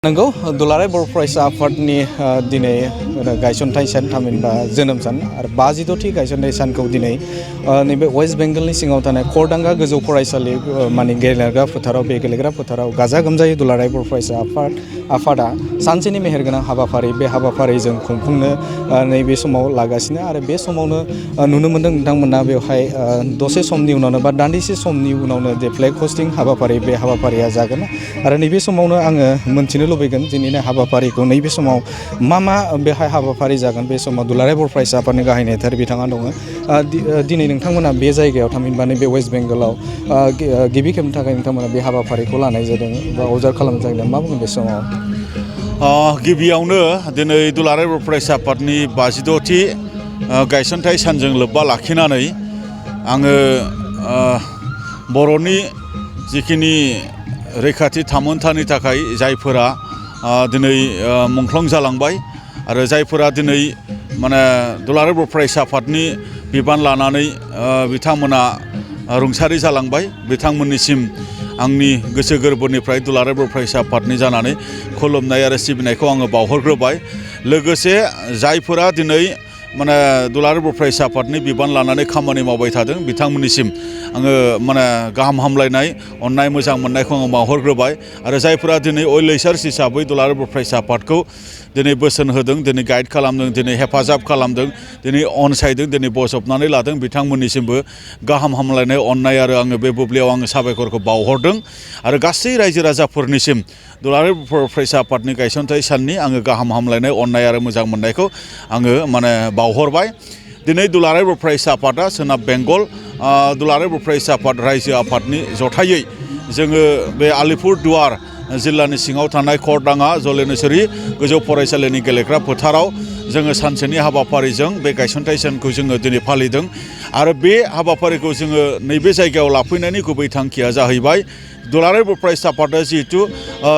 नंगौ दुलाराय बर' फरायसा आफादनि दिनै गायसनथाय सान थामहिनबा जोनोम सान आरो 52थि गायसनथाय सानखौ दिनै नैबे वेस्ट बेंगलनि सिङाव थानाय खरदांगा गोजौ फरायसालि माने गेलेग्रा फोथाराव बे गेलेग्रा फोथाराव गाजा गोमजायै दुलाराय बर' फरायसा आफादा सानसेनि मेहेरगोनां हाबाफारि बे हाबाफारिजों खुंफुंनो नैबे समाव लागासिनो आरो बे समावनो नुनो मोनदों नोंथांमोना बेवहाय दसे समनि उनावनो बा दान्दिसे समनि उनावनो जे फ्लेग हस्टिं हाबाफारि बे हाबाफारिया जागोन आरो नैबे समावनो आङो मोनथिनो लुबैगोन दिनैनि हाबाफारिखौ नैबे समाव मा बेहाय हाबाफारि जागोन बे समाव दुलाराय बर' फरायसा आफादनि गाहाय नेहाथारि बिथाङा दङ दिनै नोंथांमोना बे जायगायाव थामहिनबा नैबे वेस्ट बेंगलाव गिबि खेबनि थाखाय नोंथांमोना बे हाबाफारिखौ लानाय जादों बा अबजार्भ खालामनाय जादों मा बुंगोन बे समाव गिबियावनो दिनै दुलाराय बर' फरायसा आफादनि 52थि गायसनथाय सानजों लोब्बा लाखिनानै आङो बर'नि जिखिनि रैखाथि थामोनथानि थाखाय जायफोरा दिनै मुंख्लं जालांबाय आरो जायफोरा दिनै माने दुलाराय बर' फरायसा आफादनि बिबान लानानै बिथांमोना रुंसारि जालांबाय बिथांमोननिसिम आंनि गोसो गोरबोनिफ्राय दुलाराय बर' फरायसा आफादनि जानानै खुलुमनाय आरो सिबिनायखौ आङो बावहरग्रोबाय लोगोसे जायफोरा दिनै माने दुलाराय बर' फरायसा आफादनि बिबान लानानै खामानि मावबाय थादों बिथांमोननिसिम आङो माने गाहाम हामलायनाय अननाय मोजां मोननायखौ आङो बावहरग्रोबाय आरो जायफोरा दिनै वेलविशार्स हिसाबै दुलाराय बर' फरायसा आफादखौ दिनै बोसोन होदों दिनै गाइड खालामदों दिनै हेफाजाब खालामदों दिनै अनसायदों दिनै बजबनानै लादों बिथांमोननिसिमबो गाहाम हामलायनाय अननाय आरो आङो बे बुब्लियाव आङो साबायखरखौ बावहरदों आरो गासै रायजो राजाफोरनिसिम दुलाराय बर' फरायसा आफादनि गायसनथाय साननि आङो गाहाम हामलायनाय अननाय आरो मोजां मोननायखौ आङो माने बावहरबाय दिनै दुलाराय बर' फरायसा आफादा सोनाब बेंगल दुलाराय बर' फरायसा आफाद रायजो आफादनि जथायै जोङो बे आलिपुरदुवार जिल्लानि सिङाव थानाय खरदाङा जलेनेश्वरी गोजौ फरायसालिनि गेलेग्रा फोथाराव जोङो सानसेनि हाबाफारिजों बे गायसनथाय सानखौ जोङो दिनै फालिदों आरो बे हाबाफारिखौ जोङो नैबे जायगायाव लाफैनायनि गुबै थांखिया जाहैबाय दुलाराय बर' फरायसा आफादा जिहेथु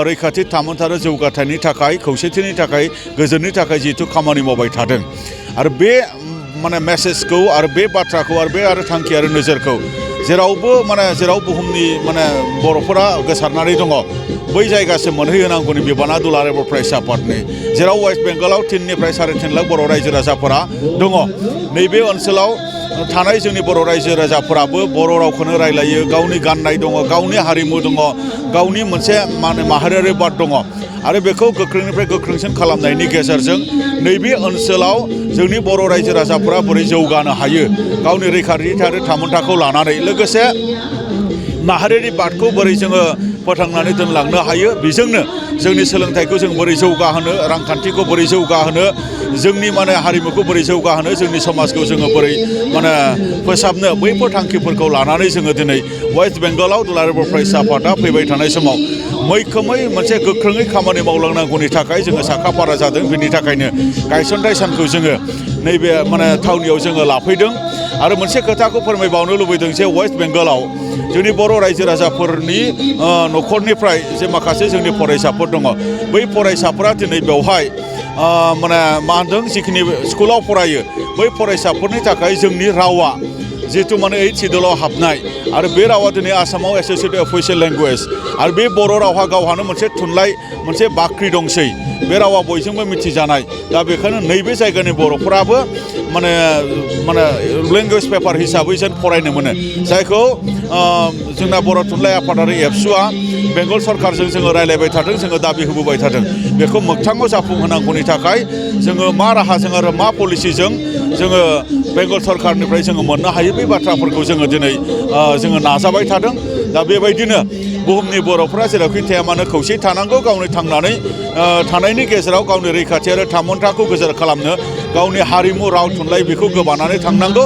रैखाथि थामोनथा आरो जौगाथायनि थाखाय खौसेथिनि थाखाय गोजोननि थाखाय जिहेथु खामानि मावबाय थादों आरो बे माने मेसेजखौ आरो बे बाथ्राखौ आरो बे आरो थांखि आरो नोजोरखौ जेरावबो माने जेराव बुहुमनि माने बर'फोरा गोसारनानै दङ बै जायगासिम मोनहैहोनांगौनि बिबाना दुलाराय बर' फरायसा आफादनि जेराव वेस्ट बेंगलाव 3 निफ्राय 3.5 लाख बर' रायजो राजाफोरा दङ नैबे ओनसोलाव थानाय जोंनि बर' रायजो राजाफोराबो बर' रावखौनो रायलायो गावनि गाननाय दङ गावनि हारिमु दङ गावनि मोनसे माने माहारियारि बाद दङ आरो बेखौ गोख्रोंनिफ्राय गोख्रोंसिन खालामनायनि गेजेरजों नैबे ओनसोलाव जोंनि बर' रायजो राजाफोरा बोरै जौगानो हायो गावनि रैखाथि आरो थामोनथाखौ लानानै लोगोसे माहारियारि बादखौ बोरै जोङो फोथांनानै दोनलांनो हायो बेजोंनो जोंनि सोलोंथाइखौ जों बोरै जौगाहोनो रांखान्थिखौ बोरै जौगाहोनो जोंनि माने हारिमुखौ बोरै जौगाहोनो जोंनि समाजखौ जोङो बोरै माने फोसाबनो बैफोर थांखिफोरखौ लानानै जोङो दिनै वेस्ट बेंगलाव दुलाराय बर' फरायसा आफादा फैबाय थानाय समाव मैखोमै मोनसे गोख्रोङै खामानि मावलांनांगौनि थाखाय जोङो साखाफारा जादों बेनि थाखायनो गायसनथाय सानखौ जोङो नैबे माने थावनियाव जोङो लाफैदों आरो मोनसे खोथाखौ फोरमायबावनो लुबैदों जे वेस्ट बेंगलाव जोंनि बर' रायजो राजाफोरनि न'खरनिफ्राय जे माखासे जोंनि फरायसाफोर दङ बै फरायसाफोरा दिनै बेवहाय माने मा होनदों जिखिनि स्कुलाव फरायो बै फरायसाफोरनि थाखाय जोंनि रावा जिहेतु माने 8 सिडुलाव हाबनाय आरो बे रावा दिनै आसामाव एसोसिएटेड अफिसियेल लेंगुवेज आरो बे बर' रावहा गावहानो मोनसे थुनलाइ मोनसे बाख्रि दंसै बे रावा बयजोंबो मिथिजानाय दा बेखायनो नैबे जायगानि बर'फोराबो माने लेंगुवेज पेपार हिसाबै जों फरायनो मोनो जायखौ जोंना बर' थुनलाइ आफादारि एबसुआ बेंगल सरकारजों जोङो रायलायबाय थादों जोङो दाबि होबोबाय थादों बेखौ मोगथाङाव जाफुंहोनांगौनि थाखाय जोङो मा राहाजों आरो मा पलिसिजों जोङो बेंगल सरकारनिफ्राय जोङो मोननो हायो बे बाथ्राफोरखौ जोङो दिनै जोङो नाजाबाय थादों दा बेबायदिनो बुहुमनि बर'फ्रा जेरावखि थाया मानो खौसे थानांगौ गावनि थांनानै थानायनि गेजेराव गावनि रैखाथि आरो थामोनथाखौ गोजोर खालामनो गावनि हारिमु राव थुनलाइ बेखौ गोबानानै थांनांगौ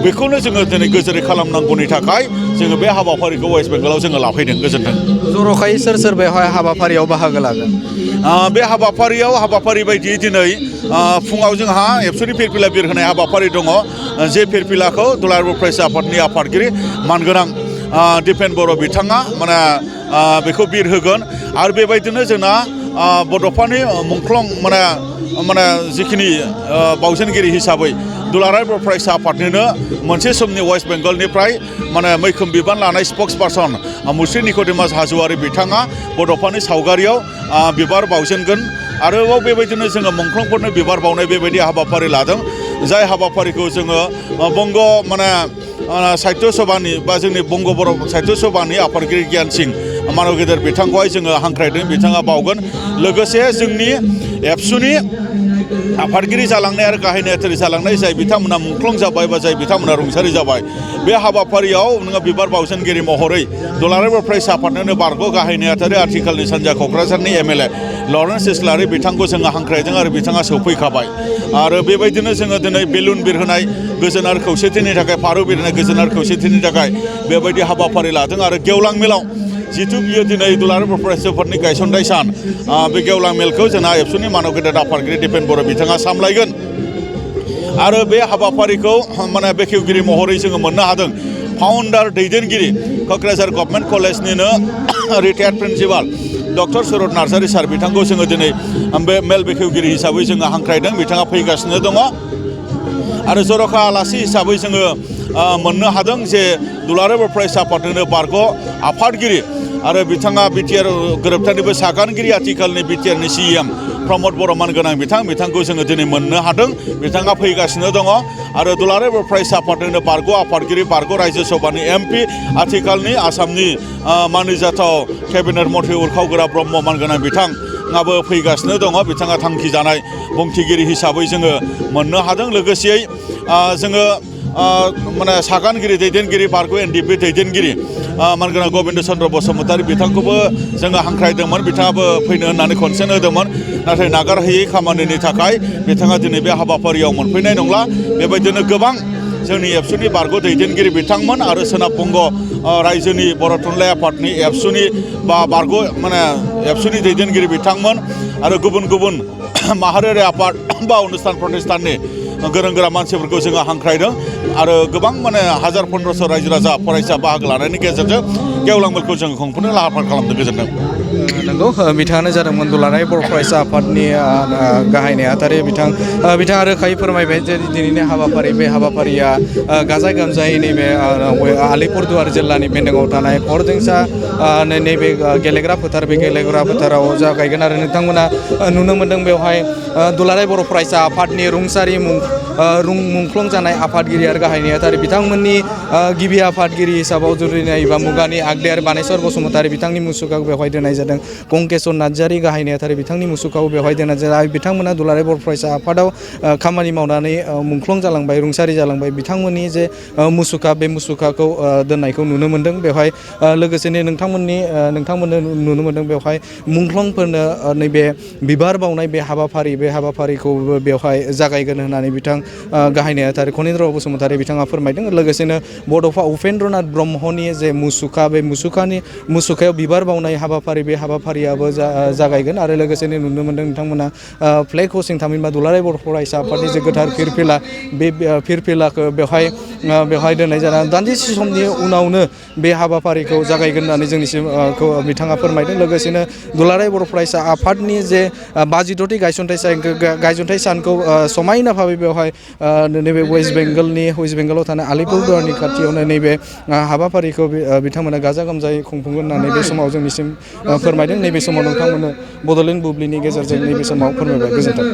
बेखौनो जोङो दिनै गोजोरै खालामनांगौनि थाखाय जोङो बे हाबाफारिखौ वेस्ट बेंगलाव जोङो लाफैदों गोजोन्थों जर'खायै सोर बेवहाय हाबाफारियाव बाहागो लागोन बे हाबाफारि बायदियै दिनै फुङाव जोंहा एबसुनि फिरफिला बिरहोनाय हाबाफारि दङ जे फिरफिलाखौ दुलाराय बर' फरायसा आफादनि आफादगिरि मानगोनां दिपेन बर' बिथाङा माने बेखौ बिर होगोन आरो बेबायदिनो जोंना बड'फानि मुंख्लं माने जिखिनि बावजेनगिरि हिसाबै दुलाराय बर' फरायसा आफादनिनो मोनसे समनि वेस्ट बेंगलनिफ्राय माने मैखोम बिबान लानाय स्पक्स पार्सन मुस्रि निक'डेमास हाज'वारि बिथाङा बड'फानि सावगारियाव बिबार बावजेनगोन आरोबाव बेबायदिनो जोङो मुंख्लंफोरनो बिबार बावनाय बेबायदि हाबाफारि लादों जाय हाबाफारिखौ जोङो बंग माने साहित्य सभानि बा जोंनि बंग बर' साहित्य सभानि आफादगिरि गियान सिं मानव गेदेर बिथांखौहाय जोङो हांख्रायदों बिथाङा बावगोन लोगोसे जोंनि एबसुनि आफादगिरि जालांनाय आरो गाहाय नेहाथारि जालांनाय जाय बिथांमोना मुंख्लं जाबाय बा जाय बिथांमोना रुंसारि जाबाय बे हाबाफारियाव नोङो बिबार बावजेनगिरि महरै दुलाराय बर' फरायसा आफादनो बारग' गाहाय नेहाथारि आथिखालनि सानजा क'क्राझारनि एमएलए लरेन्स इस्लारि बिथांखौ जोङो हांख्रायदों आरो बिथाङा सौफैखाबाय आरो बेबायदिनो जोङो दिनै बेलुन बिरहोनाय गोजोन आरो खौसेथिनि थाखाय फारौ बिरहोनाय गोजोन आरो खौसेथिनि थाखाय बेबायदि हाबाफारि लादों आरो गेवलां मेलाव जिथु बियो दिनै दुलाराय बर' फरायसाफोरनि गायसनथाय सान बे गेवलां मेलखौ जोंहा एबसुनि मानव गेदेर आफादगिरि दिपेन बर' बिथाङा सामलायगोन आरो बे हाबाफारिखौ माने बेखेवगिरि महरै जोङो मोननो हादों फाउन्डार दैदेनगिरि क'क्राझार गभर्नमेन्ट कलेजनिनो रिटायार्ड प्रिन्सिपाल डक्टर सुरत नार्जारि सार बिथांखौ जोङो दिनै बे मेल बेखेवगिरि हिसाबै जोङो हांख्रायदों बिथाङा फैगासिनो दङ आरो जर'खा आलासि हिसाबै जोङो मोननो हादों जे दुलाराय बर' फरायसा आफादनो बारग' आफादगिरि आरो बिथाङा बिटिआर गोरोबथानिबो सागानगिरि आथिखालनि बिटिआरनि सिएम प्रमद बर'मान गोनां बिथांखौ जोङो दिनै मोननो हादों बिथाङा फैगासिनो दङ आरो दुलाराय बर' फरायसा आफादनो बारग' आफादगिरि बारग' रायजो सभानि एमपि आथिखालनि आसामनि मानिजाथाव केबिनेट मन्थ्रि उरखावगोरा ब्रह्म मान गोनां बिथाङाबो फैगासिनो दङ बिथाङा थांखि जानाय बुंथिगिरि हिसाबै जोङो मोननो हादों लोगोसेयै जोङो माने सागानगिरि दैदेनगिरि बारग' एनडिपि दैदेनगिरि मानगोनां गबिन्द चन्द्र बसुमतारी बिथांखौबो जोङो हांख्रायदोंमोन बिथाङाबो फैनो होननानै कनसेन्ट होदोंमोन नाथाय नागारहैयै खामानिनि थाखाय बिथाङा दिनै बे हाबाफारियाव मोनफैनाय नंला बेबायदिनो गोबां जोंनि एबसुनि बारग' दैदेनगिरि बिथांमोन आरो सोनाब बंग रायजोनि बर' थुनलाइ आफादनि एबसुनि बा बारग' माने एबसुनि दैदेनगिरि बिथांमोन आरो गुबुन गुबुन माहारियारि आफाद बा अनुस्थान प्रतिष्ठाननि गोरों गोरा मानसिफोरखौ जोङो हांख्रायदों आरो गोबां माने 1500 रायजो राजा फरायसा बाहागो लानायनि गेजेरजों गेवलां मेलखौ जोङो खुंफुंनो लाहार फाहार खालामदों गोजोनदों नंगौ बिथाङानो जादोंमोन दुलाराय बर' फरायसा आफादनि गाहाय नेहाथारि बिथाङा रोखायै फोरमायबाय जे दिनैनि हाबाफारि बे हाबाफारिया गाजा गोमजायै नैबे आलिपुरदुवार जिल्लानि बेन्दोङाव थानाय खरदिंसा नैबे गेलेग्रा फोथार बे गेलेग्रा फोथाराव जागायगोन आरो नोंथांमोना नुनो मोन्दों बेवहाय दुलाराय बर' फरायसा आफादनि रुंसारि मुंख्लं जानाय आफादगिरि आरो गाहाय नेहाथारि बिथांमोननि गिबि आफादगिरि हिसाबाव जुदि नायोबा मुगानि आगदायारि बानेश्वर बसुमतारी बिथांनि मुसुखाखौ बेवहाय दोननाय जादों कंकेश्वर नार्जारि गाहाय नेहाथारि बिथांनि मुसुखाखौ बेवहाय दोननाय जादों बिथांमोना दुलाराय बर' फरायसा आफादाव खामानि मावनानै मुंख्लं जालांबाय रुंसारि जालांबाय बिथांमोननि जे मुसुखा बे मुसुखाखौ दोननायखौ नुनो मोन्दों बेवहाय लोगोसेनो नोंथांमोननो नुनो मोन्दों बेवहाय मुंख्लंफोरनो नैबे बिबार बावनाय बे हाबाफारिखौ बेवहाय जागायगोन होननानै बिथां गाहाय नेहाथारि खनिन्द्र बसुमतारी बिथाङा फोरमायदों लोगोसेनो बड'फा उपेन्द्रनाथ ब्रह्मनि जे मुसुखा बे मुसुखायाव बिबार बावनाय हाबाफारि बे हाबाफारियाबो जागायगोन आरो लोगोसेनो नुनो मोन्दों नोंथांमोना फ्लेग हस्टिं थामहिनबा दुलाराय बर' फरायसा आफादनि जे गोथार फिरफिला बे फिरफिलाखौ बेवहाय दोननाय जादों दान्दिसे समनि उनावनो बे हाबाफारिखौ जागायगोन होननानै जोंनिसिम बिथाङा फोरमायदों लोगोसेनो दुलाराय बर' फरायसा आफादनि जे 52थि गायसनथाइ सानखौ समायना भाबै बेवहाय नैबे वेस्ट बेंगलाव थानाय आलिपुरदुवारनि खाथियावनो नैबे हाबाफारिखौ बिथांमोना गाजा गोमजायै खुंफुंगोन होननानै बे समाव जोंनिसिम फोरमायदों नैबे समाव नोंथांमोननो बड'लेण्ड बुब्लिनि गेजेरजों नैबे समाव फोरमायबाय गोजोन्थों।